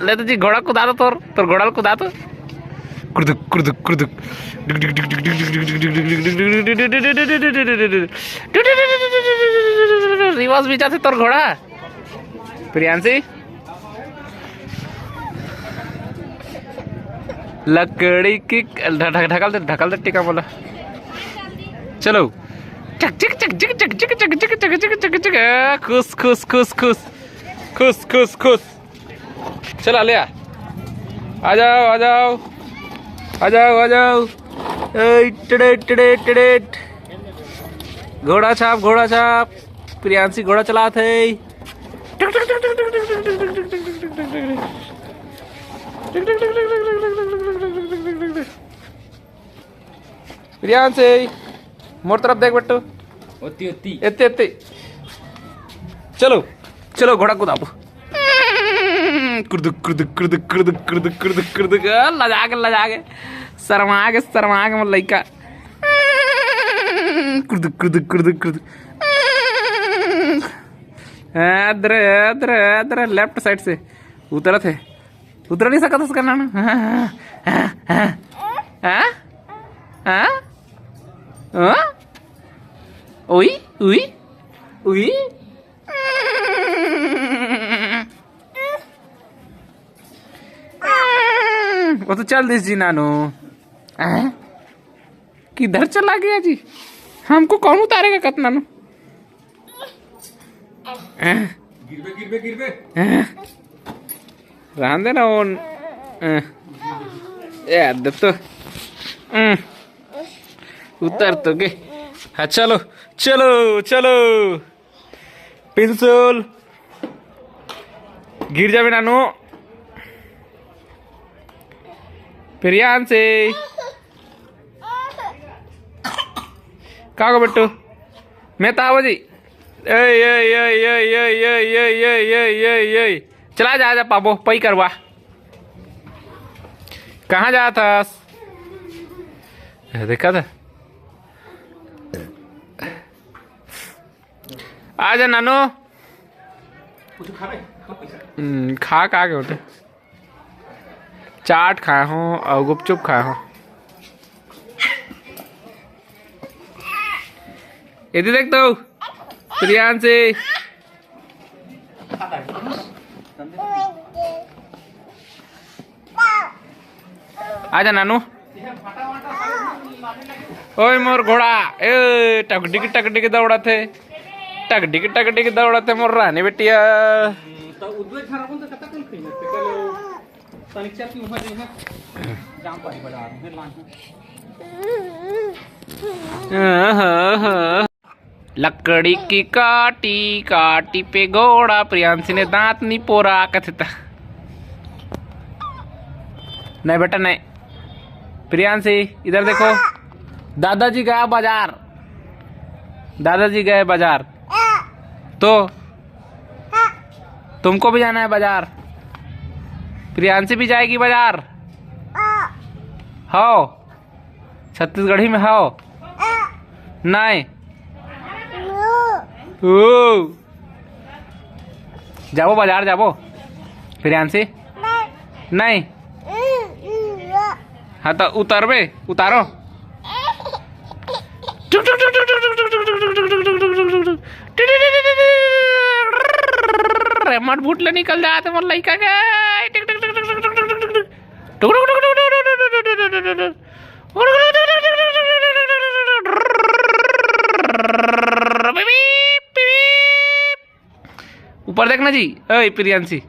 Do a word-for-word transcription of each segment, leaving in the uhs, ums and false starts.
ले तो जी, घोड़ा कुदा तो तोर, तोर घोड़ा ल कुदा तो। कुर्दुक, कुर्दुक, कुर्दुक। रिवर्स भी जाथे तोर घोड़ा। प्रियांशी, लकड़ी की ढ-, ढ-, ढकल दे, ढकल दे, टीका बोला। चलो। चक, चक, चक, चक, चक, चक, चक, चक, चक, चक, चक, चक, चक, आ, खुश, खुश, खुश, खुश। खुश, खुश, खुश। चला, ले आ। आ जाओ, आ जाओ। आ जाओ, आ जाओ। ए, टिड़े, टिड़े, टिड़े। घोड़ा छाप, घोड़ा छाप। प्रियांशी घोड़ा चलात हे। प्रियांशी, मोर तरफ देख बेटू। ओती, ओती। एते, एते। चलो, चलो, घोड़ा कुदाबो। कुर्दुक, कुर्दुक, कुर्दुक, कुर्दुक, कुर्दुक, कुर्दुक, कुर्दुक। आ, लजा के, लजा के। शर्मा के, शर्मा के मोर लइका। कुर्दुक, कुर्दुक, कुर्दुक, कुर्दुक। अदर, अदर, अदर, लेफ्ट साइड से उतरत हे। उतर नहीं सकत उसका नाना। हाँ, हाँ, हाँ, हाँ, हाँ, हाँ, हाँ? उई, उई, उई। वो तो चल दिस जी नानू। हाँ? किधर चला गया जी? हमको कौन उतारेगा कत नानू? गिरबे, गिरबे, गिरबे। रहन दे ना वो। ए, दे तो। उतर तो के। हाँ, चलो, चलो, चलो। पिंसुल, गिर जाबे नानू। प्रियांशी, का गो बेटू? मैं तो आवो जी। ए, ए, ए, ए, ए, ए, ए, ए, ए, ए, ए, ए। चला जा, जा पाबो, पई करवा। कहाँ जात हस? ए, देखा था। आजा नानू। कुछ खा रहे? हम्म, खा का के होते? चाट खाए हो और गुपचुप खाए हो। ये देख तो प्रियांशी। आजा नानू। ओए मोर घोड़ा, ए टकडिक टकडिक दौड़त हे, टकडिक टकडिक दौड़त हे मोर रानी बेटिया। लकड़ी की काटी काटी पे घोड़ा, प्रियांशी ने दांत नहीं पोरा कथे ता। नहीं बेटा नहीं। प्रियांशी, इधर देखो, दादाजी गया बाजार। दादाजी गए बाजार, तो तुमको भी जाना है बाजार। प्रियांशी भी जाएगी बाजार। हो, छत्तीसगढ़ी में हो। नहीं। ओ। जाबो बाजार जाबो। प्रियांशी, नहीं। हाँ तो उतरबे, उतारो। टुक, टुक, टुक। रे, मट भूट ले निकल जात मोर लइका के। टुक, टुक, टुक। टुक, टुक, टुक। ऊपर देखना जी, ओए प्रियांशी,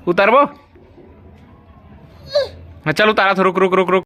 उतारबो। हाँ, चल उतारा तो, रुक, रुक, रुक, रुक।